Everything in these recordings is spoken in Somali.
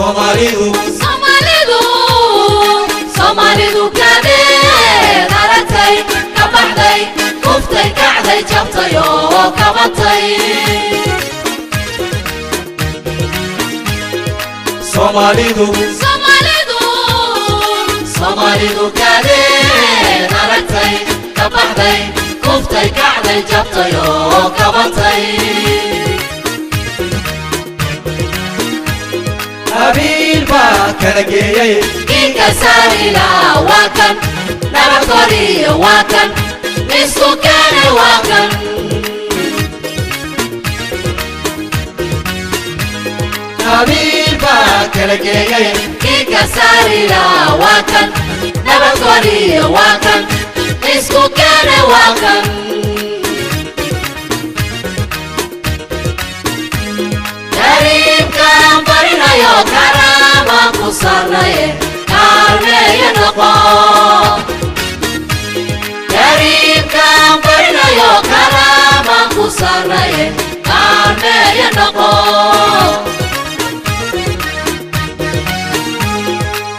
Soomaalidu Soomaalidu Soomaalidu kadeed aragtay ka baxday kuftay kacday jabtay oo kabatay Soomaalidu Soomaalidu Soomaalidu kadeed aragtay ka baxday kuftay kacday jabtay oo kabatay Qabiil baa kala geeyay Kinka saarila waa kan nabad koriyo waa kan isku keene waa kan Qabiil baa kala geeyay Kinka saarila waa kan nabad koriyo waa kan isku keene waa kan Kariimkaan barinayo karaama ku sarnaye kaalmeeya noqo Kariimkaan barinayo karaama ku sarnaye kaalmeeya noqo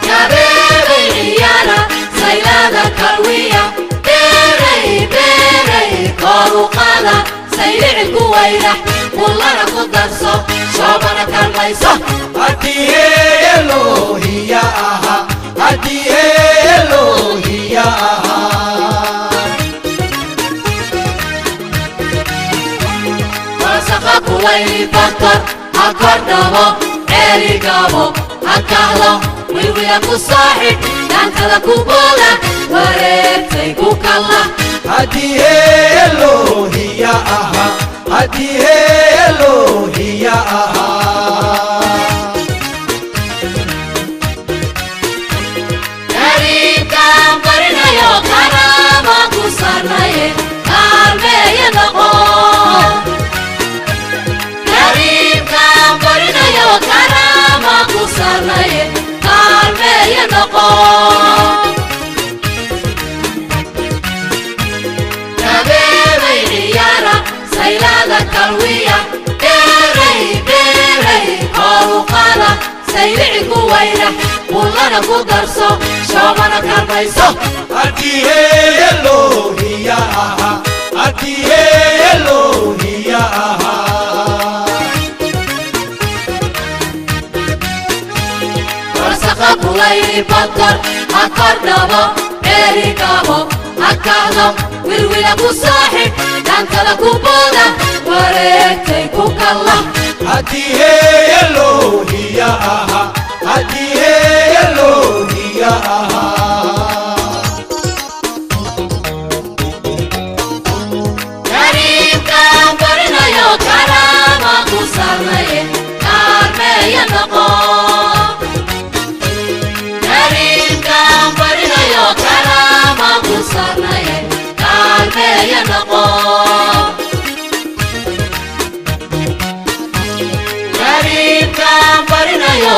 Kabeebay ciyaara saylada kalwiya beeray beeray kor u qaada saylicil ku wayrax kullana ku darso shoobana kalmayso Haddii Elohiya aha haddii Elohiya aha Wasaqa kulayli baktor ha kordhabo ceeligabo ha kahdo wilwila ku saaxib dhaantada ku booda wareegtay ku kalla Haddii Elohiya aha haddii Elohiya aha Kariimkaan barinayo karaama ku sarnaye kaalmeeya noqo Kariimkaan barinayo karaama ku sarnaye kaalmeeya noqo Kabeebay ciyaara saylada kalwiya beeray beeray kor u qaada saylici ku wayrax kullana ku darso shoobana kalmayso Haddii Elohiya aha haddii Elohiya aha Warsaqa kulayli baktor ha kordhabo ceeligabo ha kahdo wilwila ku saaxib dhaantada ku booda wareegtay ku kalla Haddii Elohiya aha haddii Elohiya aha Kariimkaan barinayo karaama ku sarnaye kaalmeeya noqo Kariimkaan barinayo karaama ku sarnaye kaalmeeya noqo Kariimkaan barinayo